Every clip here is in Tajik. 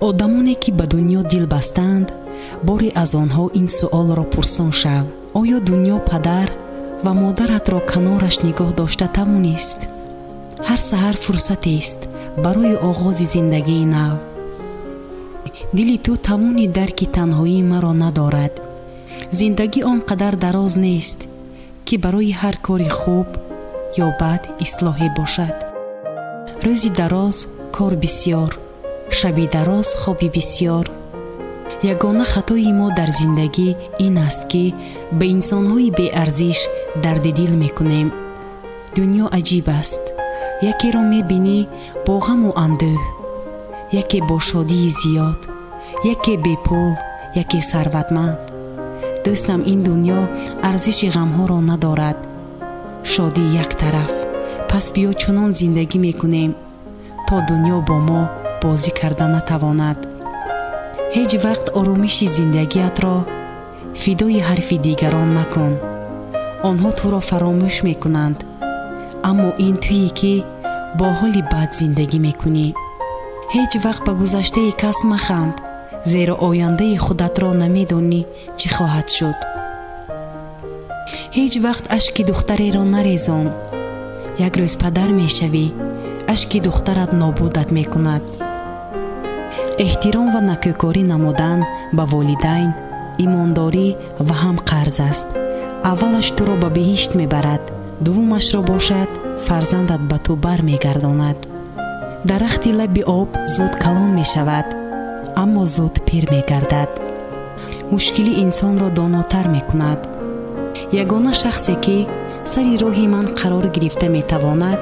Одамоне, ки ба дунё дил бастаанд, боре аз онҳо ин суолро пурсон шав: оё дунё падар ва модаратро канораш нигоҳ дошта тавонист? Ҳар саҳар фурсатест барои оғози зиндагии нав. Дили ту тавони дарки танҳоии маро надорад. Зиндагӣ он қадар дароз нест, ки барои ҳар кори хуб ё бад ислоҳе бошад. Рӯзи дароз кор бисьёр, шаби дароз хоби бисьёр. Ягона хатои мо дар зиндагӣ ин аст, ки ба инсонҳои беарзиш дарди дил мекунем. Дунё аҷиб аст: якеро мебинӣ бо ғаму андӯҳ, яке бо шодии зиёд, яке бепул, яке сарватманд. Дӯстам, ин дунё арзиши ғамҳоро надорад, шодӣ як тараф. Пас биё, чунон зиндагӣ мекунем, то дунё бо мо бозӣ карда натавонад. Ҳеҷ вақт оромиши зиндагиатро фидои ҳарфи дигарон накун. Онҳо туро фаромӯш мекунанд, аммо ин туе, ки бо ҳоли бад зиндагӣ мекунӣ. Ҳеҷ вақт ба гузаштаи кас маханд, зеро ояндаи худатро намедонӣ, чӣ хоҳад шуд. Ҳеҷ вақт ашки духтареро нарезон. Як рӯз падар мешавӣ, ашки духтарат нобудат мекунад. Эҳтиром ва накӯкорӣ намудан ба волидайн имондорӣ ва ҳам қарз аст. Аввалаш туро ба биҳишт мебарад, дуввумашро бошад, фарзандат ба ту бармегардонад. Дарахти лаби об зуд калон мешавад, аммо зуд пир мегардад. Мушкилӣ инсонро донотар мекунад. Ягона шахсе, ки сари роҳи ман қарор гирифта метавонад,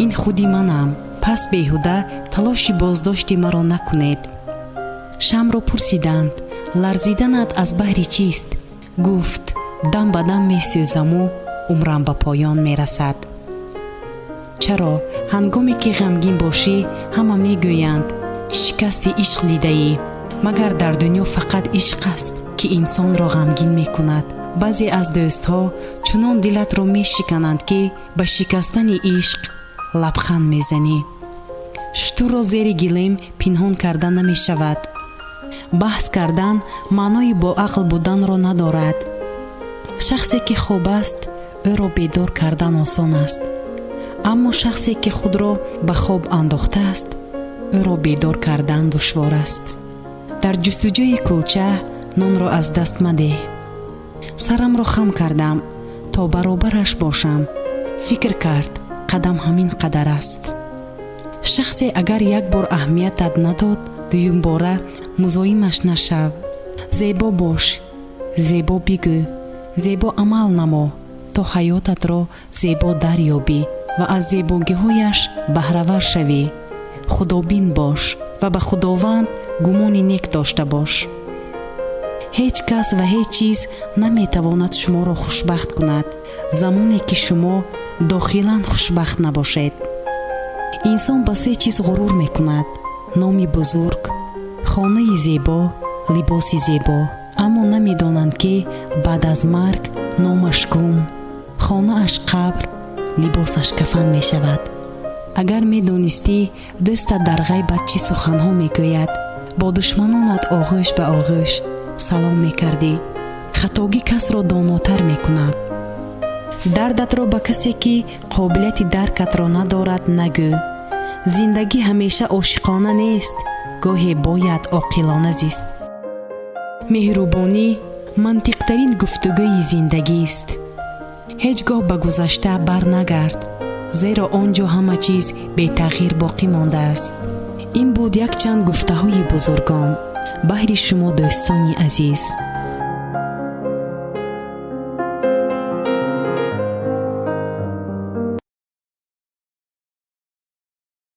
ин худи манам. Пас беҳуда талоши боздошти маро накунед. Шамро пурсиданд: ларзиданат аз баҳри чист? Гуфт: дам ба дам месӯзаму умрам ба поён мерасад. Чаро ҳангоме ки ғамгин бошӣ, ҳама мегӯянд: шикасти ишқ дидаӣ? Магар дар дунё фақат ишқ аст, ки инсонро ғамгин мекунад? Баъзе аз дӯстҳо чунон дилатро мешикананд, ки ба шикастани ишқ лабханд мезанӣ. Шутурро зери гилем пинҳон карда намешавад. Баҳс кардан маънои боақл буданро надорад. Шахсе, ки хоб аст, ӯро бедор кардан осон аст, аммо шахсе, ки худро ба хоб андохтааст, ӯро бедор кардан душвор аст. Дар ҷустуҷӯи кулча нонро аз даст мадеҳ. Сарамро хам кардам, то баробараш бошам. Фикр кард, қадам ҳамин қадар аст. Шахсе агар як бор аҳамиятат надод, дуюмбора музоимаш нашав. Зебо бош, зебо бигӯ, зебо амал намо, то ҳаётатро зебо дарёбӣ ва аз зебогиҳояш баҳравар шавӣ. Худобин бош ва ба Худованд гумони нек дошта бош. Ҳеҷ кас ва ҳеҷ чиз наметавонад шуморо хушбахт кунад, замоне ки шумо дохилан хушбахт набошед. Инсон ба се чиз ғурур мекунад: номи бузург, хонаи зебо, либоси зебо. Аммо намедонанд, ки баъд аз марг номаш гум, хонааш қабр, либосаш кафан мешавад. Агар медонистӣ, дӯстат дар ғайбат чӣ суханҳо мегӯяд, бо душманонат оғӯш ба оғӯш салом мекардӣ. Хатогӣ касро донотар мекунад. Дардатро ба касе, ки қобилияти даркатро надорад, нагӯ. Зиндагӣ ҳамеша ошиқона нест, гоҳе бояд оқилона зист. Меҳрубонӣ мантиқтарин гуфтугӯи зиндагист. Ҳеҷ гоҳ ба гузашта барнагард, зеро он ҷо ҳама чиз бетағйир боқӣ мондааст. Ин буд якчанд гуфтаҳои бузургон баҳри шумо, дӯстони азиз.